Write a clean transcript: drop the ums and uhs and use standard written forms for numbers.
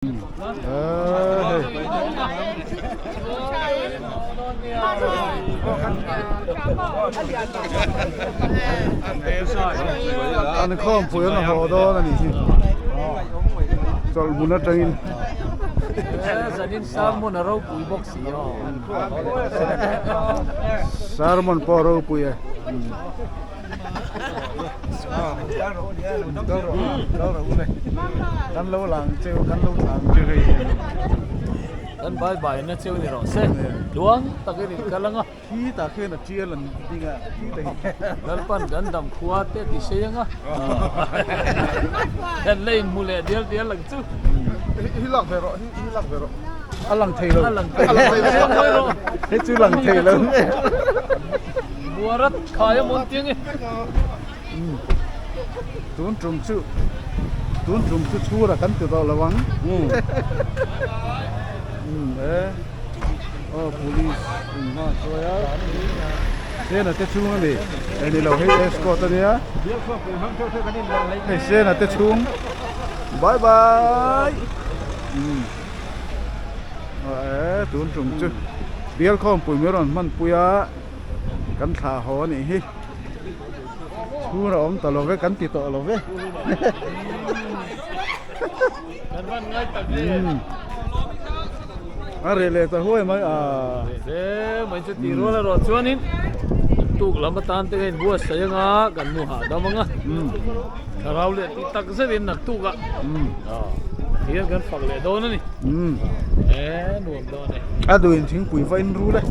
An khawmpui an haw dawn a nih hi chawlhhmun atangin. Zanin sermon a ropui bawk si aw. Sermon pawh a ropui e. Kan lo lang cheu kan lo tlang cheu hei Kan bai bai na cheu ni rawh se tluang takin in kal anga Khi tah khian a tial an ding a khi tah hian Lalpan kan dam khua te ti sei anga Kan la inhmu leh dial dial ang chu Hi lak ve rawh hi lak ve rawh A lang thei lo A lang thei lo Hei chu lang thei lo Buarat khai a mawn tiang e. Tun tum chu tun tum chu chhura kan ti tawh lo ang. Umm e aw police in hma a sawi a Sena te chhung a ni eh ni lo hei escort a nia hei Sena te chhung bye bye umm aw e tun tum chu bial khawmpui mai rawn hmanpui a. Kan thlah haw a nih hi. Chhur a awm ta lo ve, kan ti tawh lo ve. Kan van ngai tak e. A reh leh ta huai mai a. Reh hle mai chu tih rual erawh chuanin tuk lam atan te kha inbuatsaih anga kan nu hahdam anga. Thlarau leh tih tak zetin naktuk ah hian kan fak leh dawn a ni. E nuam dawn e. A duhin thingpui va in rul e.